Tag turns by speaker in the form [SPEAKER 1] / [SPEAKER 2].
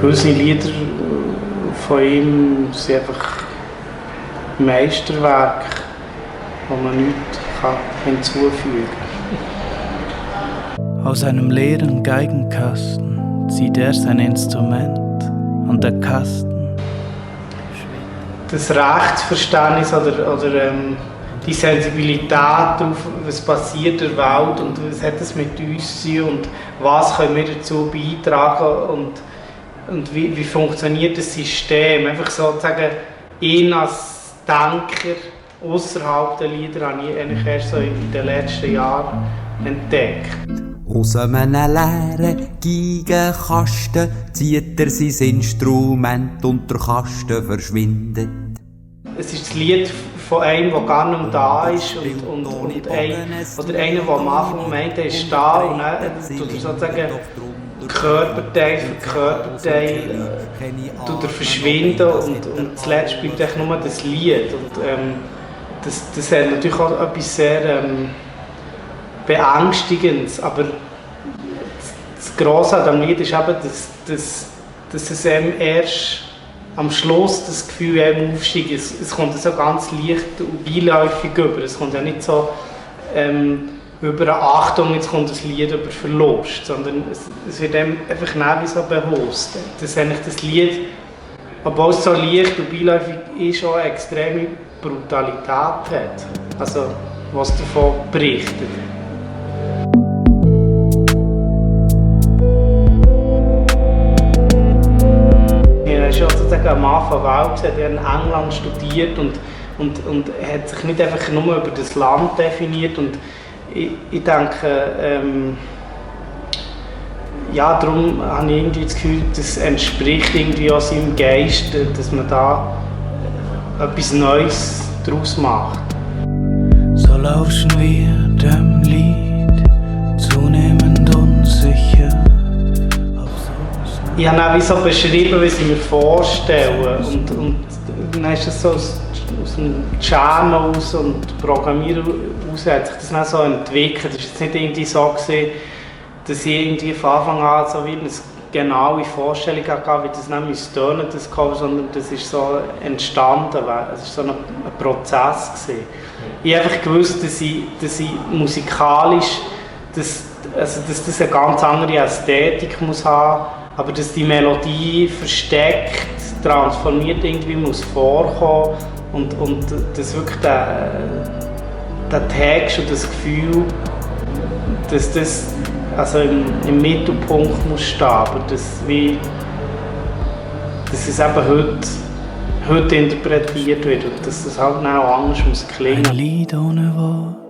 [SPEAKER 1] gewisse Lieder von ihm sind einfach Meisterwerke, wo man nichts hinzufügen kann.
[SPEAKER 2] Aus einem leeren Geigenkasten zieht er sein Instrument und der Kasten
[SPEAKER 1] das Rechtsverständnis oder die Sensibilität auf, was passiert in der Welt und was hat es mit uns zu tun und was können wir dazu beitragen und wie funktioniert das System. Einfach sozusagen ihn als Denker außerhalb der Lieder habe ich eigentlich erst so in den letzten Jahren entdeckt.
[SPEAKER 3] Aus einem leeren Geigenkasten zieht er sein Instrument und der Kasten verschwindet.
[SPEAKER 1] Es ist das Lied von einem, der gar nicht mehr da ist und einer, der am Anfang meint, er ist da und dann tut er sozusagen Körperteil für Körperteil tut er verschwinden und zuletzt spielt er nur das Lied. Und, das hat natürlich auch etwas sehr Beängstigendes, aber das Grosse an dem Lied ist eben, dass es erst am Schluss das Gefühl aufsteigt. Es kommt so ganz leicht und beiläufig über. Es kommt ja nicht so über eine Achtung, jetzt kommt das Lied über Verlust, sondern es wird einfach wie so bewusst. Dass eigentlich das Lied, obwohl es so leicht und beiläufig ist, auch eine extreme Brutalität hat. Also, was davon berichtet. Ich habe sozusagen am Anfang auch gesagt, er hat in England studiert und hat sich nicht einfach nur über das Land definiert. Und ich denke, ja, darum habe ich irgendwie das Gefühl, das entspricht irgendwie auch seinem Geist, dass man da etwas Neues daraus macht.
[SPEAKER 2] So lauschen wir dem Lied, zunehmend unsicher.
[SPEAKER 1] Ich habe auch wie so beschrieben, wie sie mir vorstellen. Und dann ist das so aus dem Jam aus und Programmieren aus hat sich das dann so entwickelt. Es war jetzt nicht irgendwie so gewesen, dass ich irgendwie von Anfang an so wie eine genaue Vorstellung hatte, wie das dann tönen das Cover, sondern das ist so entstanden. Es war so ein Prozess gewesen. Ich habe einfach gewusst, dass ich musikalisch, dass das eine ganz andere Ästhetik muss haben, aber dass die Melodie versteckt, transformiert irgendwie muss vorkommen und dass wirklich der Text und das Gefühl, dass das also im Mittelpunkt muss stehen, aber dass es eben heute interpretiert wird und dass das halt auch anders muss klingen.
[SPEAKER 2] Ein Lied ohne Wort.